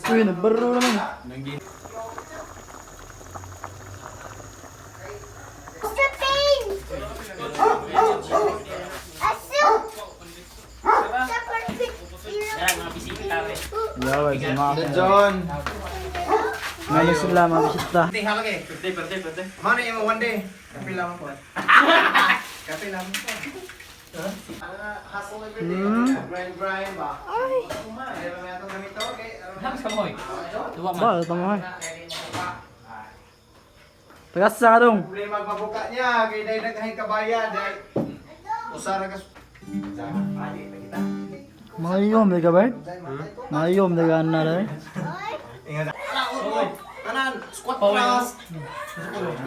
Uy, nagbaro naman. Mr. Payne! Asu! Yawa, si mga John. Ngayon sila, mga bisita. Hindi, halagi. Pwede, pwede, pwede. Mano yung one day. Kape lang po. Kape lang po. Hustle every day. Grind, grind ba? Ay. Hindi ba may atong gamit okay? Halos ka mo eh. Duwa man. Ba, tama ka. Tagas sa kadong. Problema magpabuka niya. Kaya dahil nagkahay kabayan. Dahil usara ka. Mayom, di ka ba? Mayom, di ka na rin. Ingat. Tanan, squat thrust.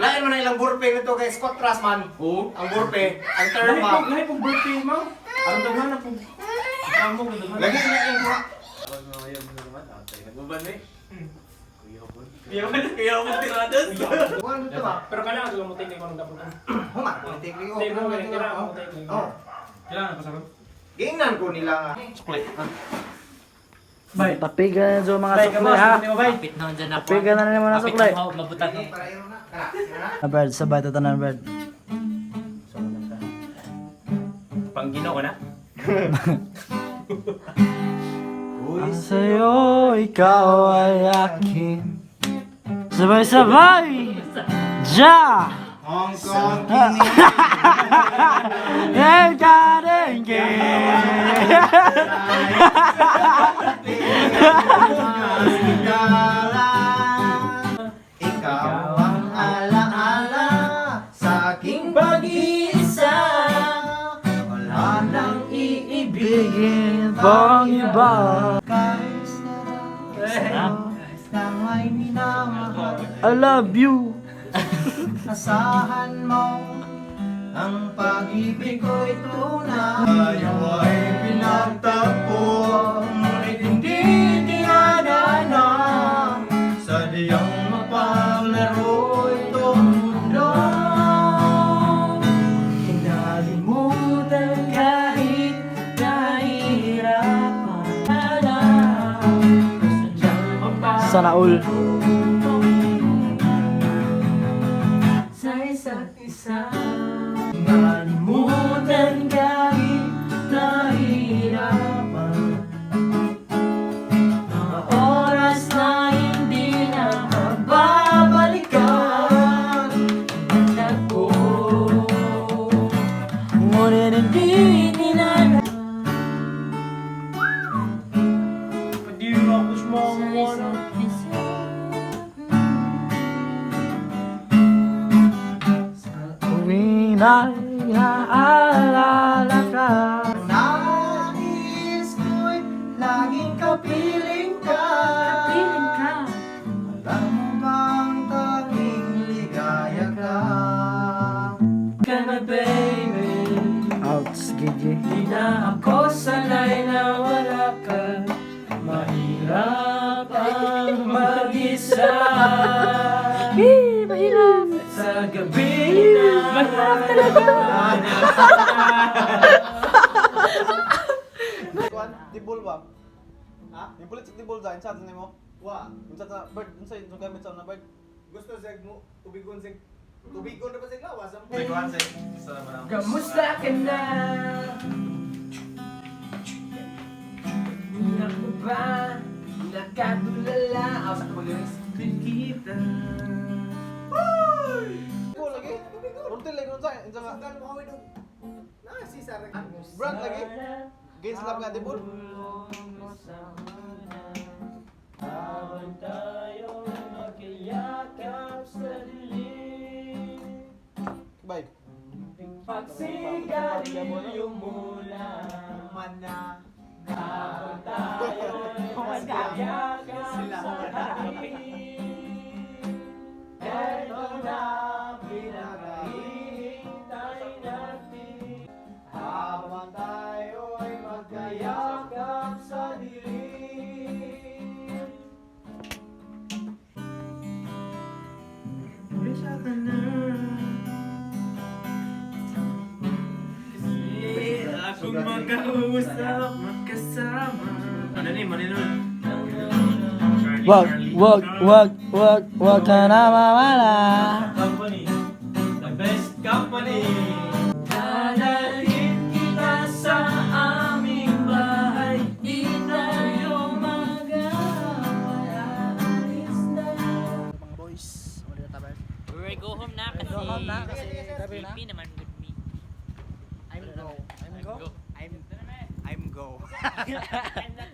Lain man na ilang burpee nito kay squat thrust man. Oo. Ang burpee, ang term ba. Lahi pong birthday mo. Ang daghan na pong. Ang mo daghan. Lagi na yung kuha. Nagbaban eh. Kuya ko tiradas. Kuha nito ba? Pero kailangan ko mo take ko ng dapat. Huma, take ko. Take mo, kailangan mo take. Oh. Kailangan ko sa Giingnan ko nila nga. Sukli. Bay. Tapi ka na sa mga sukli ha. Kapit na dyan ako. Tapi ka na naman mga sukli. Mabutan. Para yun na. Kana, kana. Ah, Brad, sabay tatanan, Brad. Panggino ko na. Ang sa'yo, ikaw ay akin. Sabay-sabay! Ja! Hong Kong. El Carengue! Ikaw ang alaala sa aking pag-iisa. Wala nang Ibigin pang iba. Nang ay minamahal. I love you. Asahan mo ang pag-ibig ko'y tunay. Tayo ay pinagtagpo, ngunit hindi tinadhana. Sadyang mapaglaro itong mundo. Kinalimutan kahit nahihirapan na. Sana all. Sa isa't isa. Kalimutan kahit nahihirapan. Mga oras na hindi na mababalikan. Ako. Ngunit hindi nila Pwede ako sumama. Uwi na naaalala ka. Nais ko'y laging kapiling ka. Piling ka. Alam mo bang tanging ligaya ka? Ka na baby. Ouch, Gigi. Di na ako sanay na wala ka. Mahirap ang mag-isa. Eh, mahirap. Sa gabi na Mahirap talaga. Kuan, tibol ba? Ha? Yung pulit sa tibol dyan, sa atin mo? Wa. Yung sa bird, yung sa yung gamit sa na bird. Gusto sa mo tubigon sa tubigon na ba sa lawas? Kuan sa sa naman. Kamusta ka na? Naku ba? Nakatulala. Ako sa kabagulis. Kita. Tibol lagi. Runtil lagi unsa, unsa nga. Sugan mo kawin og na si Sar. Brand lagi. Gain slap nga tibol. Habang tayo magkayakap sa dilim. Bye. Pagsigarilyo muna. Mana. Habang tayo'y magkayakap sa dilim. Eto na pinakahihintay natin. Habang tayo'y magkayakap sa dilim. Bisa ka na. Kasi akong makausap, magkasama. Ano ni, mali nun. Wag, wag, wag, wag, wag ka na mawala. Company. The best company. Dadalhin kita sa aming bahay. Di tayo mag-aalis na. Mga boys, wala na tayo. We go home na kasi Go home na kasi gabi na. sleepy naman with me. I'm go. I'm go. I'm go. I'm not